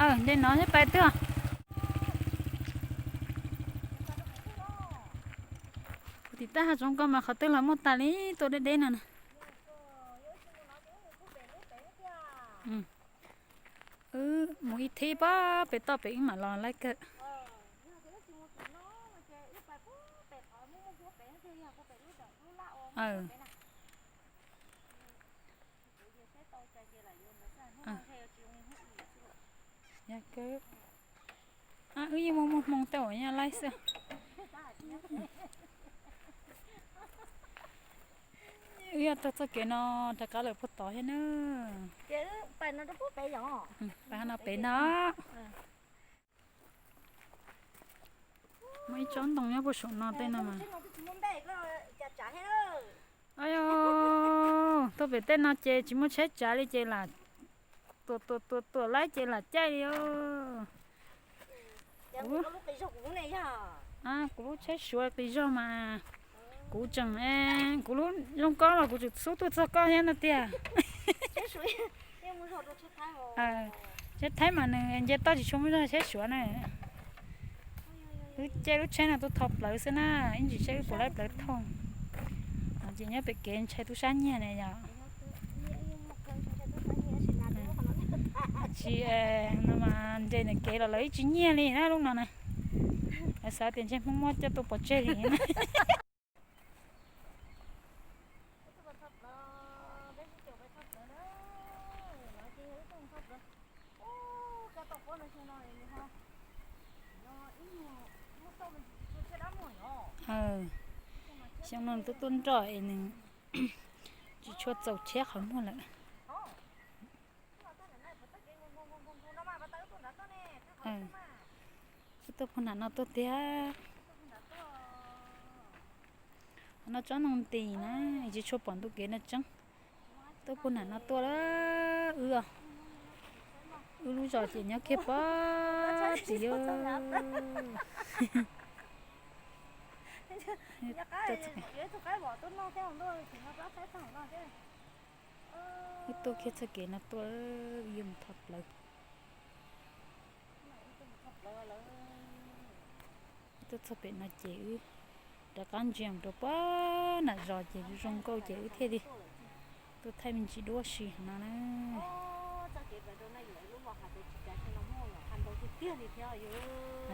Nce no thiab pais twg? Tim tab hav zoov ko mas qhov twg los muaj tas li, tuaj deb deb no na. Wb mus ib thib pab pem toj pem wb mam los laij kawg. Wb yeej muaj muaj hmoo tej uas nyob laij xwb. Wb yog taug txoj kev no rov qab lawm puag tod thiab na. Pais no pem no. Muaj ib tsob ntoo nyob puag saum no tej no mas. Tuaj pem tej no ces tsis muaj tsheb tsav li ces lam tuam tuam tuam tuam laib ces lam caij li os. Kuv lub tsheb suav qis zog mas kuv tseem, kuv lub zoo koj los kuv tseem xub tuaj txog koj thiab no tiag. Tsheb Thaib mas nws nce toj tsis tshua muaj zog tsheb suav na. Wb caij lub tsheb no tuaj tho plawv xwb na, ib ntsis saib wb puas laib plawv thauj. Ces nyob pem kev ntshai tub sab nyiag na yom. Tsis no mas nres ntawm kev los lawv ib tsis nyiag li na lub no na. Lawv xav tias ntsej Hmoob muab coj tuaj pov tseg li na. Xyoo no tuaj tuaj nroj es nws tsis tshua txaus tsheb qhov muag lawm. Wb tuaj puag nram no tuaj tiag. Qhov no tsob ntoo ntis na, tsis tshua pom ntu kev no tseeb. Tuaj puag nram no tuaj lawm wb, wb lub zos ces nyob kiag pob tim. Wb tuaj kiag txoj kev no tuaj, wb yuav mus tho plawv. Wb tuaj txog pem no ces wb rov qab ntsia mus rau puag nram zos ces zoo nkauj ces wb thiaj li tuaj thaij me ntsis duab si no na.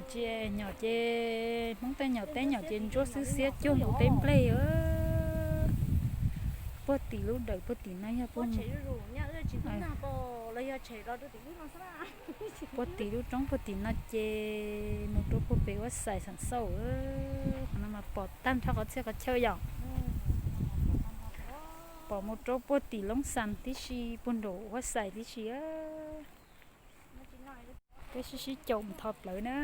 Tsis nyom ces Hmoob tej nyom teb nyom ces ntsuab xwb xiab cuag nkaus teb nplej. Puag tim lub dawm puag tim no yog puag, puag tim lub roob puag tim no ces mus rau puag pem Huab Xais Xam Xauj. Qhov no mas pom tag nrho qhov txhia qhov chaw yom. Pom mus rau puag tim Loob Xas tib si, puag nraum Huab Xais tib si. Peb sib sib caum mus tho plawv na.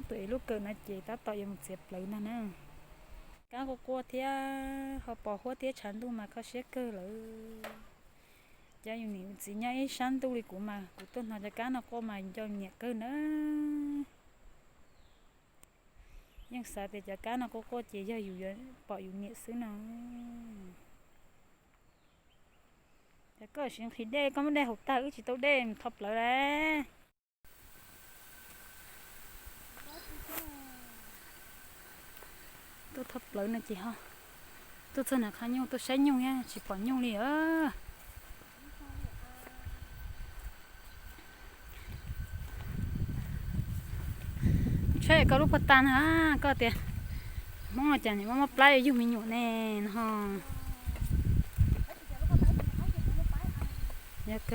Tus ev lub kawm no ces tab tom yuav mus txiav plawv ntag na. Kab quaj quaj thiab ho pos huab thiab tshav ntuj mas kho siab kawg lawm. Cov yus niam yus txiv nyob ib sab ntuj li kuv mas kuv tuaj hnov cov kab no quaj mas nco nyiam kawg na. Yeej xav tias cov kab no quaj quaj ces yog yus yuav pom yus niam xwb no. Ces koj siv nqhis dej, koj muab dej haus tag, wb tsis tau dej mus tho plawv lawm. Tuaj tho plawv no ces ho tuaj txog nram qab nyuj tuaj saib nyuj thiab tsis pom nyuj li os. Tsheb koj lub puag ta na, koj tias Hmoob no cas nim muaj muaj plab yuav yug me nyuam ne no ho. Yog,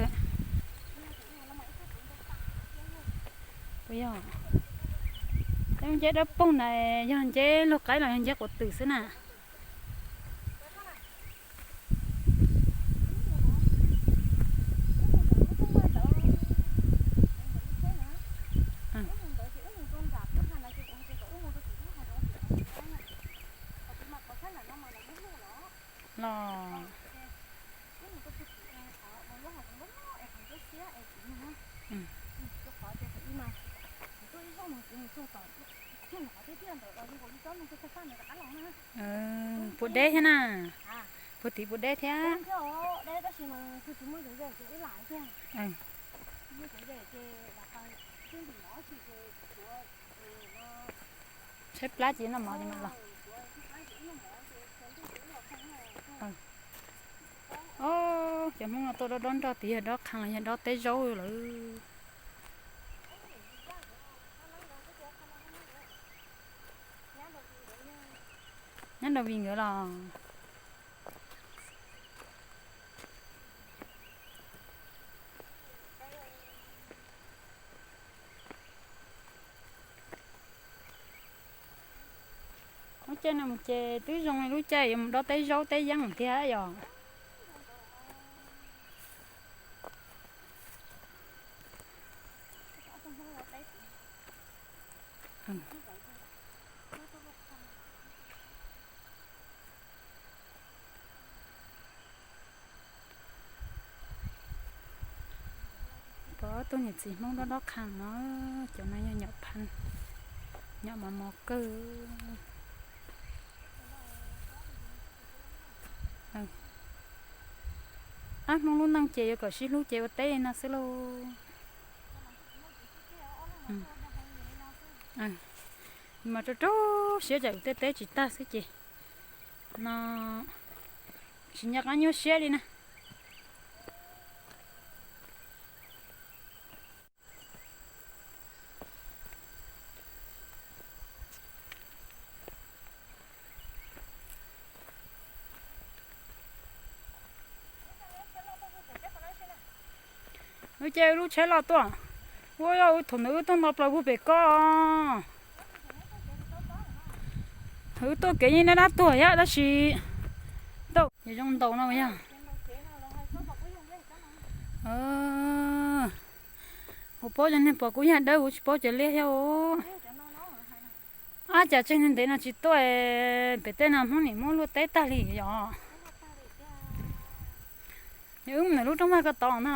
yog nceb dawb paug na, yog nceb luag qaib los yog nceb quav twm xwb na. Los puas deb thiab na? Puag tim puas deb thiab? Tshaib plab ces noj mov ces mam los. Cov Hmoob no tuaj dob dob nroj tias yog dob qham los yog dob teb zaub lawm. Nyob rau Vim nkawd los. Lub caij no mus ces twb zoo li lub caij yuav mus dob teb zaub teb yeeb thiab yom. Pom ob tug niam txiv Hmoob dob dob qham no, cov no yog nyom phaj, nyom mos mos kawg. Ab, Hmoob lub neej ces yuav kom sib hlub ces ua teb no xwb lauj. Mas rau rau siab tsam tej teb tsis tag xwb ces no tsis nco qab nyuaj siab li na. Wb caij wb lub tsheb los tuaj. Ua yog wb thaum ntawd wb tuaj nto plaws puag pem ko. Wb tuaj kev yeej dab dab tuag thiab tab sis tau zoo ntaus no yog. Kuv paub cov niag pos kub yag dawb, kuv tsis paub cov liab thiab. Ab, cas tseg ntev no tsis tuaj, pem tej no Hmoob nim muab luaj teb tag li yom. Yog wb mus ntawm lub roob vag ko tod no.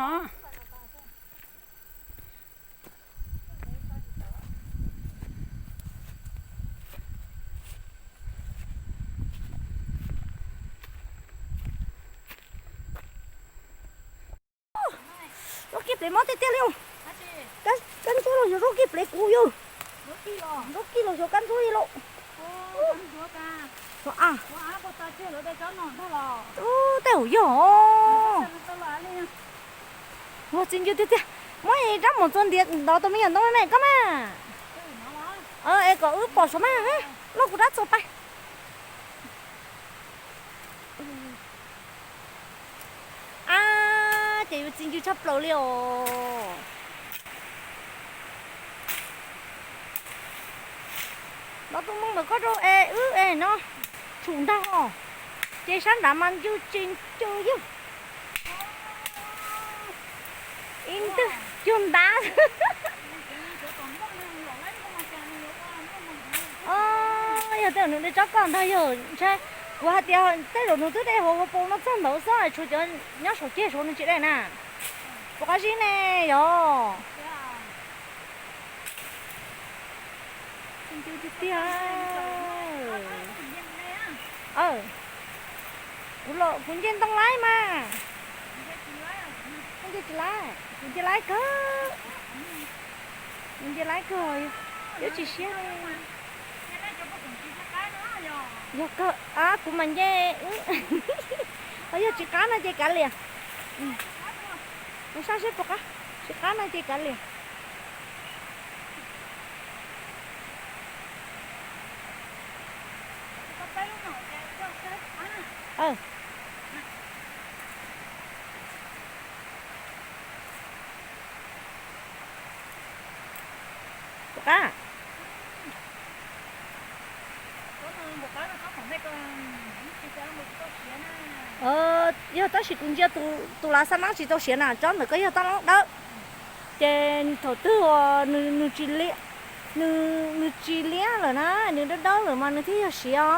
Zaub kib plev mob tiag tiag li os. Kab ntsuab los yog zaub kib plev kuv yog. Zaub kib los yog kab ntsuab li lauj. Ub, tej zaum yog. Ua txiv ncw tiag tiag. Muab rab mus txua ntiav ntov tus me nyuam ntoo ne koj mas. Es kom wb pom saum mas, loj kuv rab txua pais. Ab, ces yuav txiv ncw tshaj plaws li os. Los tus moo ntawm koj rau es wb es no tshum ntag os. Ces sab nrad mas ncw tsis ncw yog ib ntwg cug ntav. Yog tej zaum nws de tsob koj ntag yog ntshe kuv hais tias tej zaum nws twb de hauv hauv paus no txog ntawd xwb, tshuav cov nyob saum ceg saud nws tsis de na. Puas qab zib ne yog? Tiag tiag. Kuv los kuv nce ntoo laib mas. Kuv nce tsis laib, kuv nce laib kawg. Kuv nce laib kawg, yuav tsis siab li. Yog kawg, kuv mas nce, yog tsis qab no ces kav liam. Kuv saib seb puas qab, tsis qab no ces kav liam. Puas qab? Yog tab sis kuv ntsia tus lav xab nab tsis tau siav na, tsob ntawm ko yog taj lab dawb. Ces thaum twg uas nws tsis liab, nws tsis liab lawm na, nws dawb dawb lawm mas nws thiaj yog siav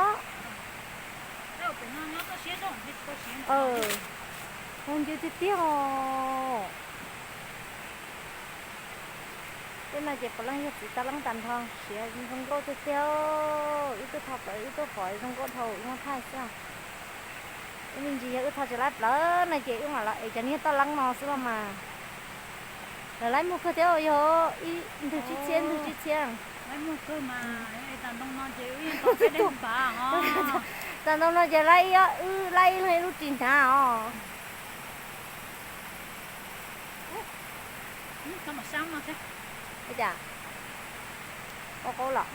os. Ncw tiag tiag os. Tej no ces puav leej yog txiv taj leeb tag nrho, siav zoo nkauj tiag tiag. Wb tuaj tho plaws wb tuaj pom zoo nkauj dhau wb muab thaij xwb. Wb me ntsis yog wb tho tsis laib plaws no ces wb mam los es cov niag taj leeb no xwb los mas. Lawv laib muag kawg thiab yog ib ntwg tsib txhiab ntwg tsib txhiab. Tag ntoo no ces laib ib, wb laib ib leeg ib lub ris nrad os. Ua cas qaub qaub los?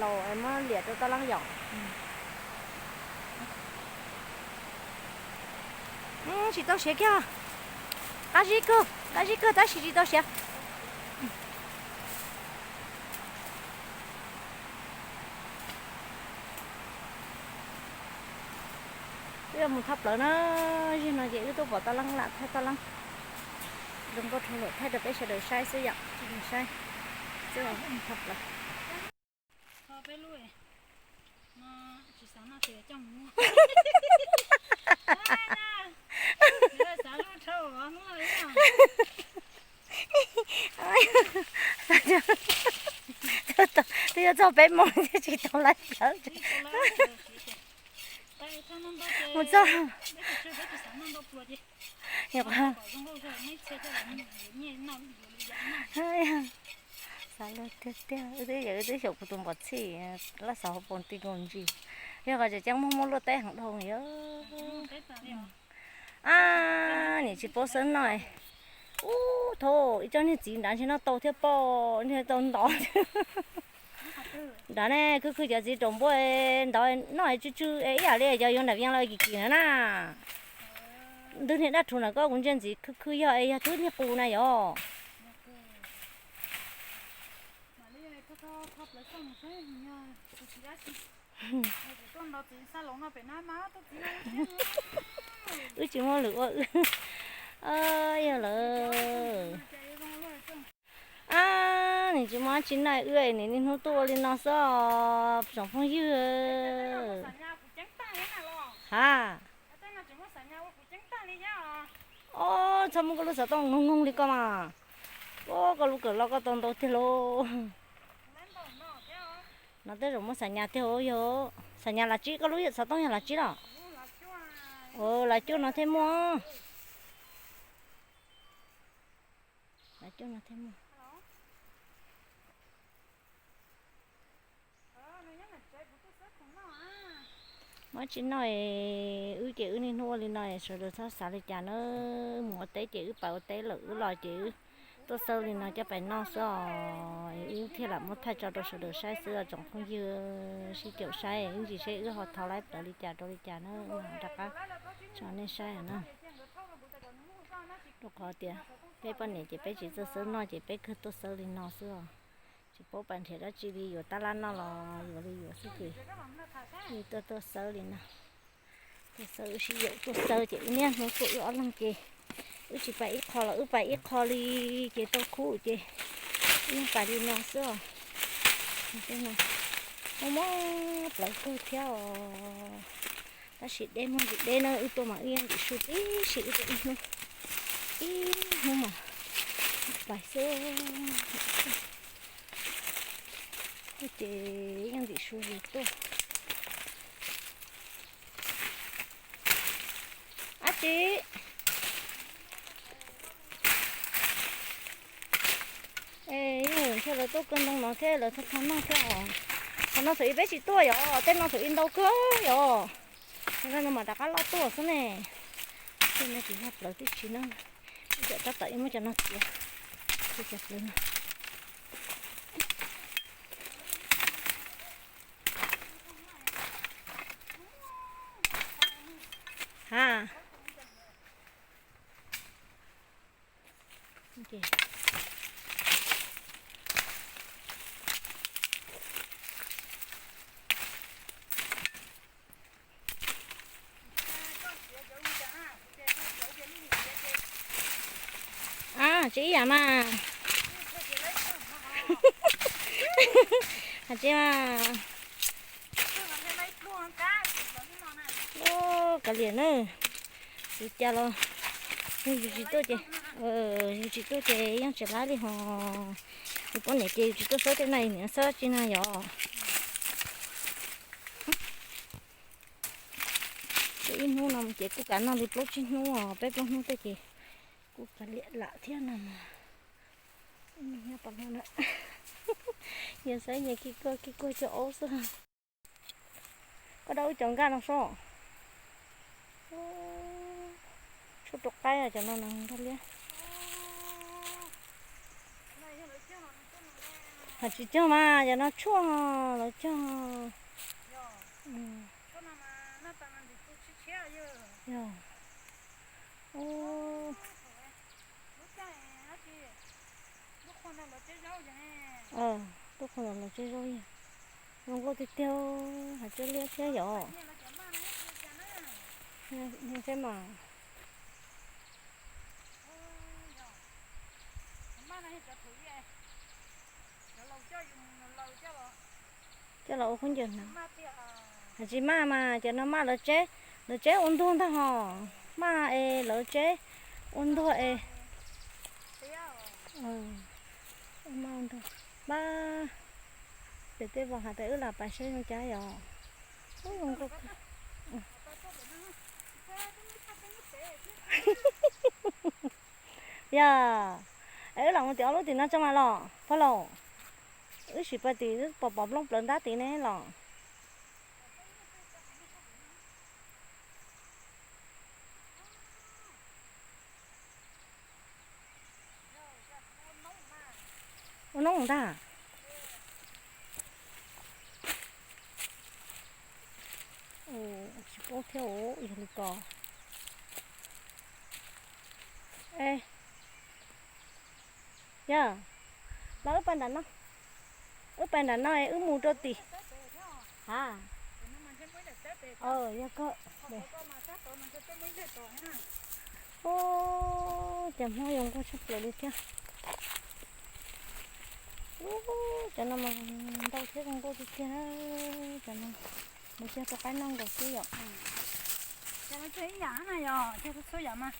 Laus muab liam rau toj leeb yom. Tsis tau siav kiag. Qab zib kawg, qab zib kawg tab sis tsis tau siav. Wb yuav mus thauj plawv na, zaum no ces wb tuaj pom toj leeb lam thaij toj leeb. Zoo nkauj dhau lawm, thaij rau peb sawv daws saib xwb yom, sawv daws saib. Wb mus thauj plawv. Twb yuav txog peb moos thiab tsis tau laib plawv. Mus txog. Xav luag tiag tiag, wb twb yog wb twb xyaum kuv tus npom txhij, laj xav hauv paus ti nkaus ntsis. Yog qhov tseem ceeb muaj muaj luaj teb heev dhau yom. A, niam tsis paub xawb noj. Ub, thaum ib co niag txiv nrad ntshe noj tau thiab pom, ntshe tau ntov. Nrad ne, khwb khwb cov txiv raus npua ntov noj tsw tsw ib yam li cov yuav nram vias los kim kim na na. Ntwg niag dab rhuv ntawm koj kuv ntsia ntxiv khwb khwb yog es yog twb niag qus na yom. Wb tsis muaj lwm ua wb. Yog lawm. A, nim tsis muaj dab tsi noj wb es nim niaj hnub tuaj ua li no xwb os tsoom phooj ywg. Ha. Os, txhob muab koj lub xov tooj noog noog li koj mas. Os, koj lub kawm los koj tau ntau tiag lauj. No tej zaum muaj xam nyas tiag yog. Xam nyas las tsib, koj lub xov tooj yog las tsib los? Las cuaj no thiaj muaj. Las cuaj no thiaj muaj. Muab tsis noj, wb ces wb niaj hnub ua li no, sawv daws txhob xav li cas na. Mus ua teb ces wb pais ua teb lawm, wb los ces wb tuaj xawb li no coj pais noj xwb os. Wb thiaj lam muab thaij tso rau sawv daws saib xwb os tsoom phooj ywg. Sib caum saib ib ntsis seb wb ho thov laib plawv li cas rau li cas na, wb mam rov qab tso nej saib na. Rau qhov tias peb poj niam ces peb tsis txawj xawb noj ces peb kawg tuaj xawb li no xwb os. Tsis paub pais nrhiav dab tsi li, yuav tab laj noj los yuav li yuav xwb ces wb tuaj tuaj xawb li no. Tuaj xawb wb sib yaum tuaj xawb ces wb niaj hnub tuaj wb ob leeg ces wb tsis pais ib qho los wb pais ib qho li ces tau khub ces wb yeej pais li no xwb os. Muaj mob plawv kawg thiab os. Tab sis deb muaj ntsis deb na, wb tuaj mas wb yeej ntxim su tib si, wb tuaj ib hnub, ib hnub mas pais xwb. Ces yeej ntxim su zus tuaj. Ab tsi, yeej ntshe lawv tuaj kawg ntoo no thiab lawv tau tau noj thiab os. Qhov no thaum ub peb tsis tuaj yom, tej no thaum ub ntau kawg yom. Qhov no mas rov qab loj tuaj xwb ne. Tej no tsis yog plawv tib si na. Ib tsam tab tom yuav muab cov no txiav. Cov plawv no. Ha. A, tsis ib yam mas. Hais tsis mas. Kav liam na. Yus cas los yus tsis tuaj ces, yus tsis tuaj ces yeej tsis laib li hos. Yus poj niam ces yus tsis tuaj xawb tej no, niam xawb tsi na yom. Ces ib hnub no ces kuj kav noj li plaub tsib hnub os, peb plaub hnub tej ces kuj kav liam lam thiab no mas. Nyob pov hlo na, yog saib nyias kij kuag kij kuag cov aub xwb. Koj dab wb cov nkaj no sob. Tshuaj rau qaib cov no no nkaj liab. Hais tsis cog mas cov no tshuaj lawv cog. Yog. Lub qhov ntawd lawv tsev zaub yog zoo nkauj tiag tiag, hais tsev liab thiab yom. Saib mas. Coj los ua khaub ncaws hnav. Hais tsis maj mas cov no maj lawv tseb, lawv tseb ua ntuag ntag hos. Maj es lawv tseb ua ntuag es. Maj ua ntuag. Pab pem tej vos has tas wb lam pais saib zoo cas yom. Yog, es wb lam mus tim ob lub tim no tso mas los pog laus. Wb sim pais tim pom pom nplooj plawv ntab tid ne los. Ua noob ntag. Tsis paub thiab, yog li ko. E, yog, los wb pais nram no, wb pais nram no es wb mus rau tim. Ha, yog koj. Ub, cas Hmoob zoo nkauj tshaj plaws li thiab. Ub, cov no mas ntau thiab zoo nkauj tiag tiag. Cov no mus cog rau qaib noj nkaus xwb yom. Cog ib yam na yog cog txhua yam mas.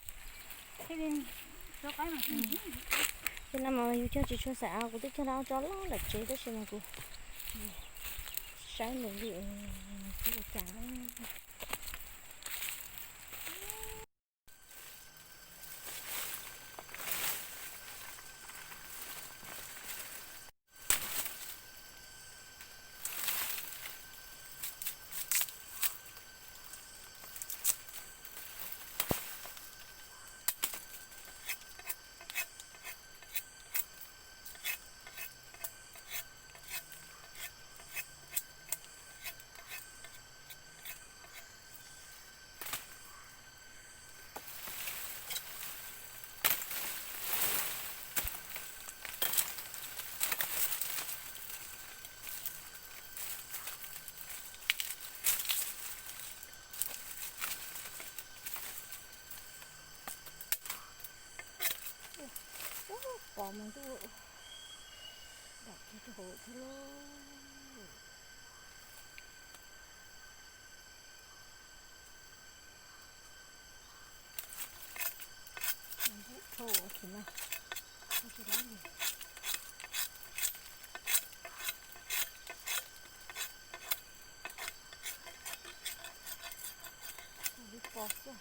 Cov no mas yus cog tsis tshua xav, kuv twb cog rau tso loj nram tsev tab sis mas kuv saib nws li ua cas. Pom mas ntuj, dam kiag rau hauv thiab lauj. Ntuj dhau tsis na, tsis lab li. Ua li pos xwb.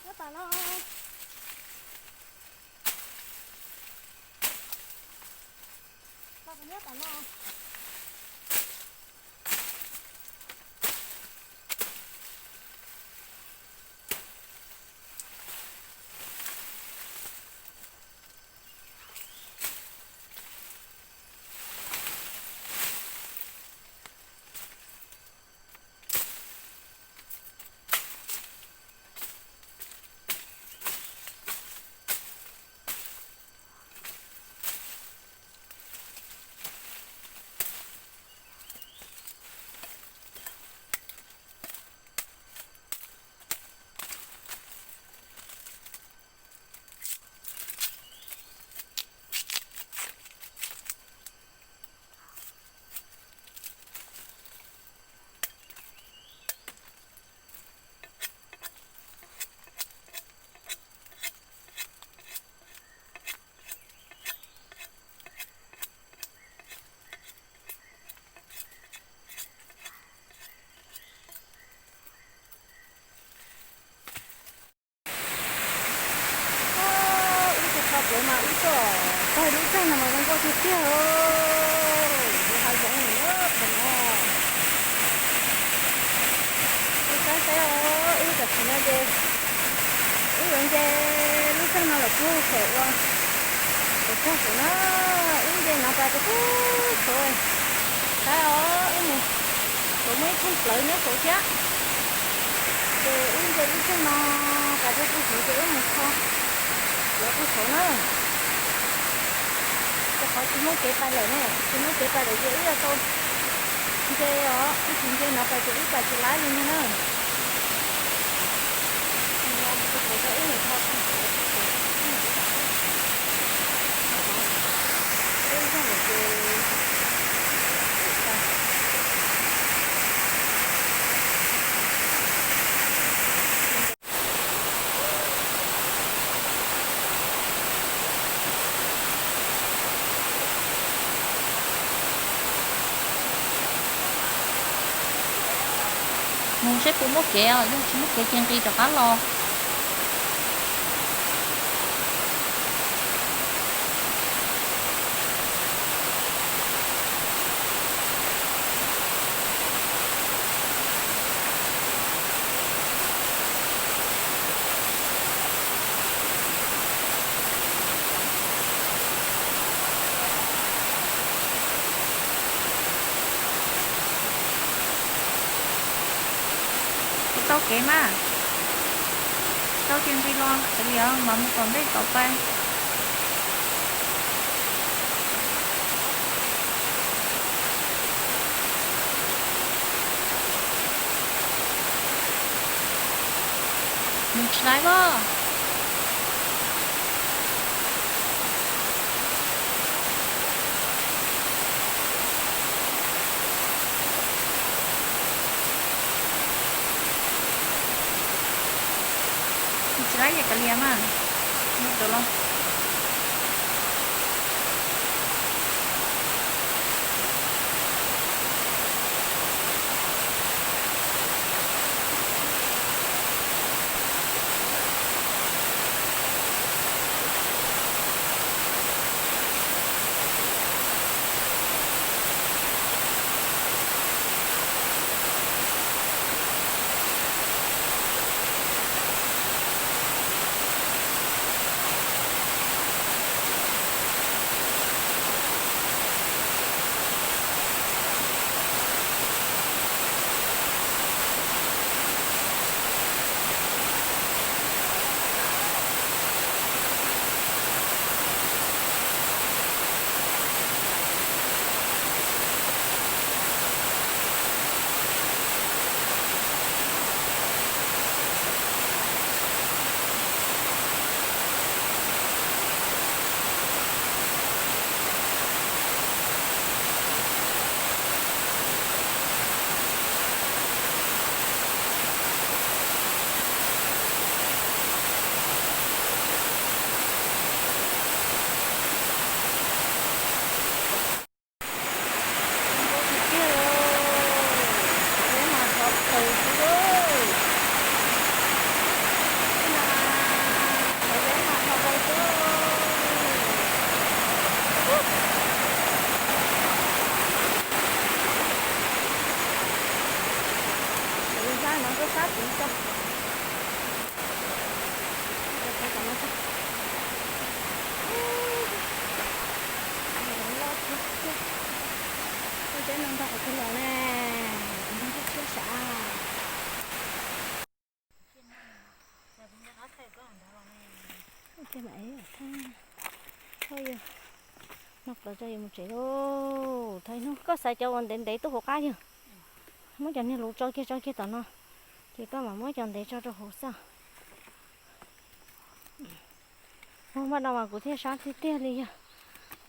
Nyob tas no. Los kuv nyob tas no. No mas zoo nkauj tiag tiag, hav zoov lawm pem no. Wb saib saib os, wb tam sim no ces wb yuav nce lub xeej no los puag saum ua, los puag saum na, wb nce no pas rau puag saud. Saib os, wb mus saud muaj ib thooj plawv nyob saud thiab. Ces wb nce lub xeej no pas rau puag saud ces wb mus kho plawv puag saud na. Rau qhov tsis muaj kev pais lawm na, tsis muaj kev pais lawm ces wb yuav tau nce os, wb tsis nce no pas ces wb pais tsis laib li ntag na. Mus puag saud rau wb mus kho puag saud, puag saud wb mus ib yam. Wb ib yam ces mus saib puas muaj kev os, yog tsis muaj kev ces nqis rov qab los. Tsis tau kev mas, tsis tau ces nqis los xws li os, mas mus tom ntej tom pais. Mus tsis laib los. Mus tsis laib ces kav liam mas, mus tawm los. Sab no tuaj sab tid tso. Loj tiag tiag. Ua teb no ntog qhov twg los ne? Ntog tib tshiab sav. Tej mam thaj, yog no plaws tso yuav mus tsev lauj. Thaum hnub koj xaiv cov uas ntev ntev tuaj hauv qab yog, muab cov niag luv tso kiag tso kiag tom no, ces koj mam muab cov ntev tso rau hauv xwb. Ua npaj no mas kuv thiaj sab tiag tiag li yog.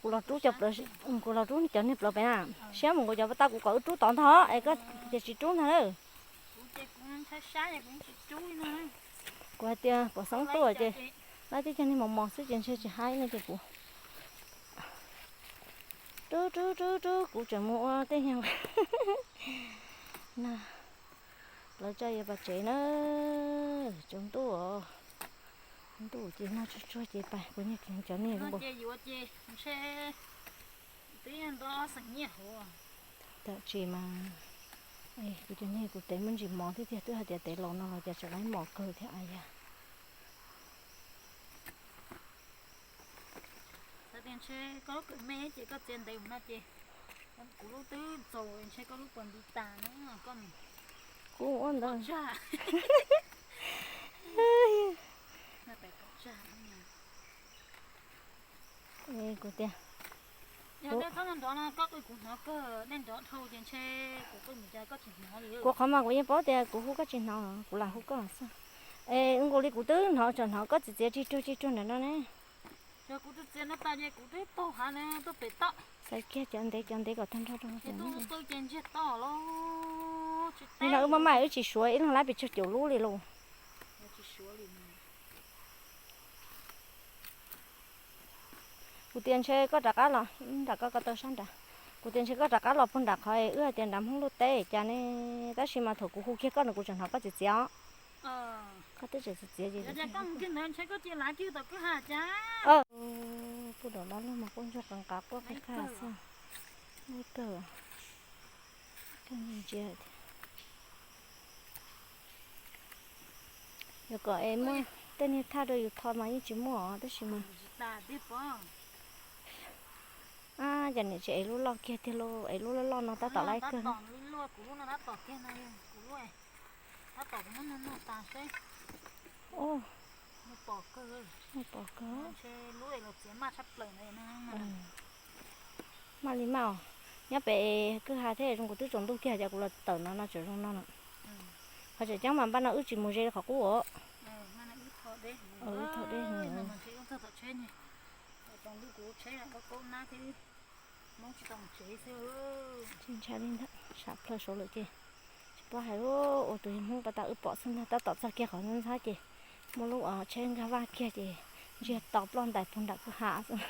Kuv los rub cov plaws, kuv los rub cov niag plaws pem na, siab mus nkaus cov tau kuv kom wb rub tod ntag es koj tias tsis rub ntag na. Kuv hais tias pom xeeb tuaj ces laib tib cag niag mos mos xwb ces ntshe tsis haib ne ces kuv rub rub rub rub kuv tseem mus ua tej nyuag na. Lawv tso yuav pas tsev na, tsaus ntuj os. Ntuj ces noj tsuag tsuag ces pais kuv niag cov niag zoo nkaus. Ces yuav ces ntshe twb yog nto xeem nyiaj hauv. Tam tsis mas kuv cov niag kuv tev muaj ntsis mov thiab tiag, twb hais tias tev laus no los cas tseem laib mos kawg thiab a yam. Xav tias ntshe koj lub kawm me ces koj txiav ntev mus no ces kuv lub twb txaus ntshe koj lub puas nti tas na koj. Kuv ua ntawd. Kuv tias, yog nej txhob nrov no koj qw kuv hnov kawg, nej nrov dhau ces ntshe kuv qw mus cas koj tsis hnov li. Kuv qhov mas kuv yeej paub tias kuv hu koj tsis hnov, kuv lam hu koj xwb. Es nkaus li kuv twb hnov tseem hnov koj txiav txiav rig ruag rig ruag nram no ne. Yog kuv twb txiav no tas ces kuv twb taug hav no tuaj pem toj. Xaiv kiag cov ntev cov ntev kom tag nrho rau. Ces tus qw ces ntsiag to los tsis teb. Nim no wb maj mam wb tsis suav ib leeg laib pes tsawg caum lub li lauj. Kuv tias ntshe koj rov qab los nram ko ko taw sab nrad. Kuv tias ntshe koj rov qab los puag nram qhov wb hais tias nram Hmoob luaj teb cas ne, tab sis mas thaum kuv hu kiag koj no kuv tseem hnov koj txiav txiav os. Koj twb tseem txiav txiav ces. Puag tom dab laug mas quaj ntsuag qees qees quaj qees qees xwb. Lub kawg, kawg ntsia thiab. Yuav kom es muaj tej niag thaj rau yus tho mas yeej tsis muaj os tab sis mas. Ab, cas niam tsis ev lub loj kiag tiag lauj, ev lub loj loj no tab tom laib kawg. Tab tom kuv muab nug nug tas seb. Ub, muaj pom kawg. Muaj pom kawg. Ntshe lub es los txiav maj tshaj plaws na. Maj li maj os. Nyob pem kwj ha thiab zoo, kuv twb tsaus ntuj kiag cas kuv los tawm no no tseem zoo no na. Qhov tseem ceeb mas npaj no wb tsis mus ze qhov qub os. Wb thaum deb heev. Tsis ntshai li ntawd, sam plaws saud lawm ces tsis paub hais, ua tus Hmoob pas tas wb pom xwb ntag, tab tom txog kiag qhov ntxhab ces muaj lub tsheb nkag vaj kiag ces ntsiag to ploj ntais puag nram kwj ha xwb.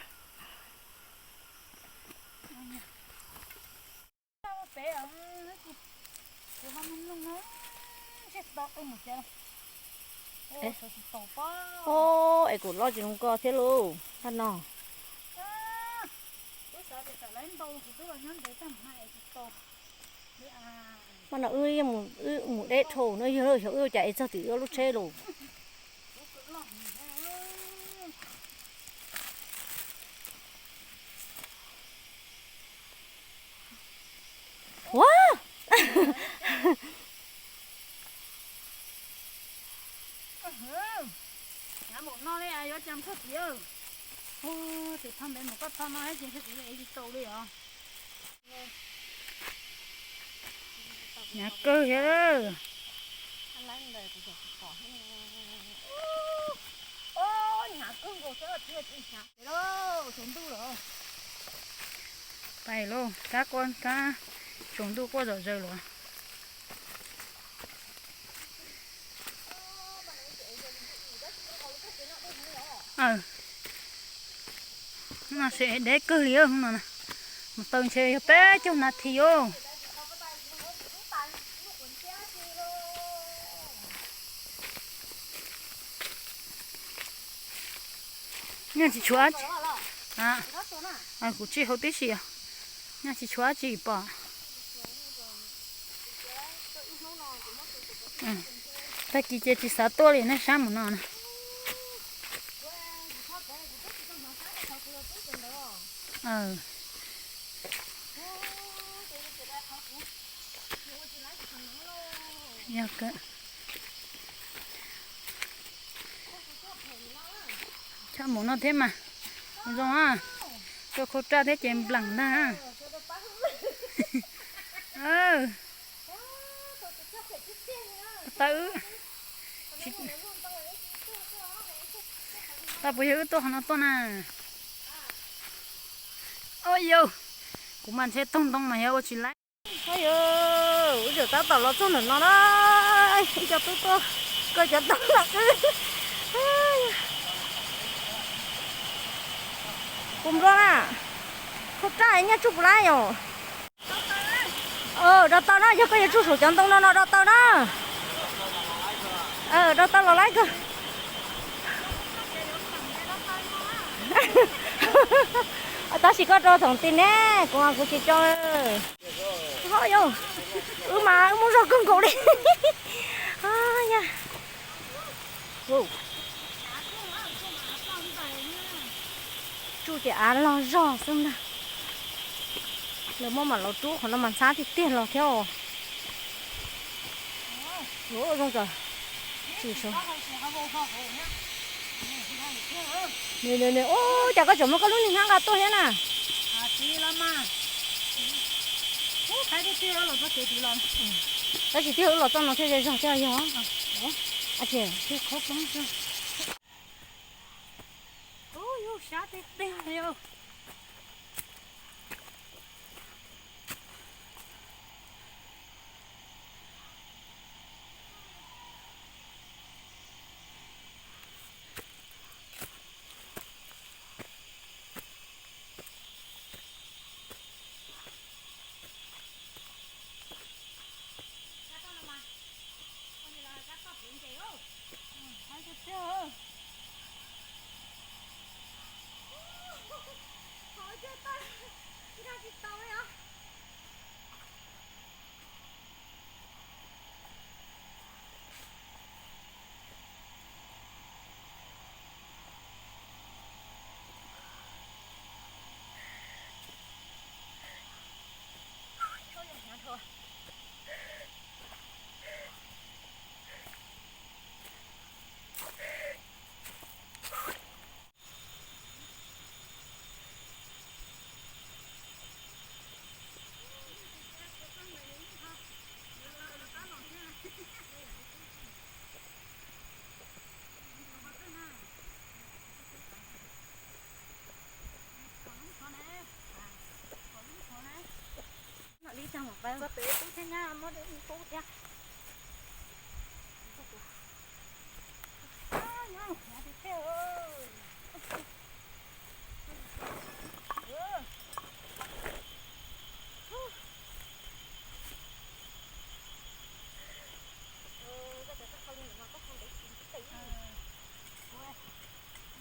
Ub, es kuv loj tsis zoo ko thiab lauj, tab no. Mas no wb, wb mus deb dhau no yog xyov wb ua cas es txog tim wb lub tsheb lauj. Ua, hnyav mus no li yuav cas txog tid. Ub, tes thoj ntev mus koj thoj no ces ntshe kuv ev tsis tau li os. Hnyav kawg thiab. Pais lauj, tab quaj tab, tsaus ntuj quaj zom zaws los. No seb deb kawg li no, mus taw ntshe yog peb caug nas this os. Nyaj tsis tshuav, kuv tsij hauv tib si os. Nyaj tsis tshuav dab tsi pom. Tag kis ces tsis xav tuaj li nej sab mus no na. Yog kawg. Chob mus no thiab mas zoo, rau khau raj thiab ces nplees ntag. Tawb, tau puas yog wb tuaj qhov no tuaj na? Au yau, kuv mas ntshe taug ntoo mas yog ua tsis laib. Au yau, wb tseem tab tom los txog ntawm no na, ib co tub tuaj, koj cov tub los wb. Puas nplua na? Khau raj nyaj tsuj puas laib yom? Rau tau na, yog koj yuav tsuj saum cov ntoo no no rau tau na. Rau tau los laib kawg. Tab sis koj rau thoom ti ne, kuv kuv tsis tso. Ho yog, wb mas wb muaj zog kawg nkaus li. Yog, tsuj ces av log zog xwb ntag. Lawv muab mam los rub qhov no mas ntxhab tiag tiag los thiab os. Zoo kawg. Tsis, ub, cas koj tseem muab koj lub niag hnab nqa tuaj thiab na? Tab sis twb los txog no thiaj ze zog thiaj yog. Ub, yus sab tiag tiag li. Li tag peb tub thiab nyab muab tub thiab.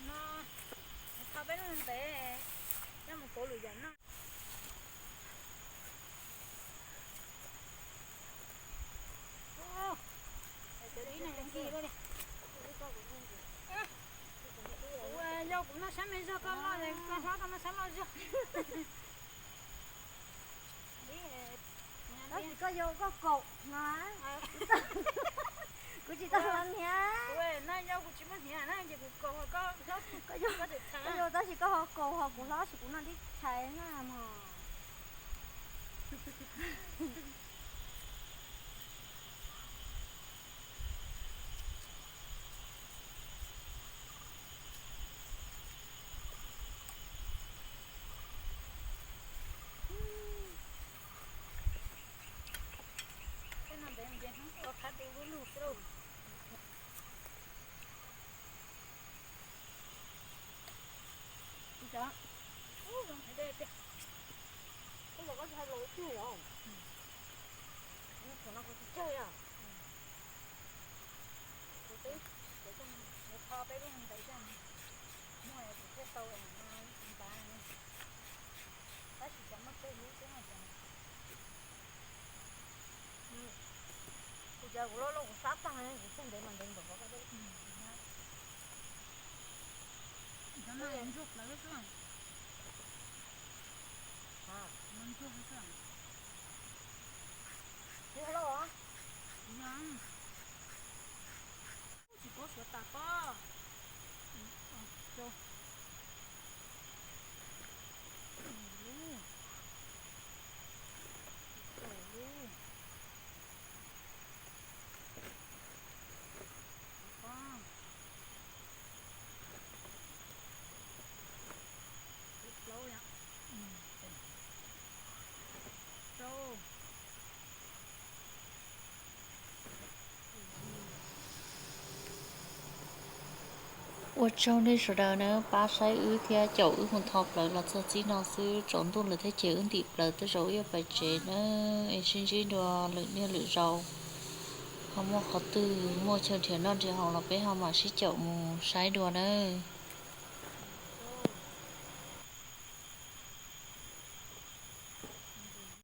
No, tho peb lub ntev, coj mus pauv lwm yam noj. Kuv, yog kuv noj sab me zog koj loj, koj hlob koj noj sab loj zog. Tab sis koj yau koj kaum no, kuv tsis tau hniav. Kuv, yog kuv tsis muaj hniav na ces kuv kaum, koj, koj yau tab sis koj ho kaum ho kuv hlob sis kuv noj tib tshais na mog. Tej no ntev nce hnub ua qhab du lub lug xwb lauj. Ub, zoo hais dej tiag. Ub, los koj tsis hais los ib pliag os. Thaum no kuv tsis cawg os. Kuv twb, kuv coj mus tho peb lub ntev coj mus muag kuv thiaj tau ntawd. Tab sis xyov muaj tsawg lub xwb no ces. Kuv cas kuv loj loj kuv sab tag, kuv txog ntev mas ntev npaum ko. Cov no ntsuag plawv xwb. Ntsuag xwb. Yog, tsis paub suav tas pob. Lub, kaum lub. Plaub, rau. Ua tsaug nej sawv daws na pab saib wb thiab caum wb mus tho plawv los txog txij no xwb, tsaus ntuj lawm thiab ces wb ntim plawv tej zaum wb yuav pais tsev na. Es sib ntsib dua lwm niaj lwm zaus, ho muaj qhov twg muaj chaw nrhiav noj nrhiav haus los peb ho mam sib caum mus saib dua nawb.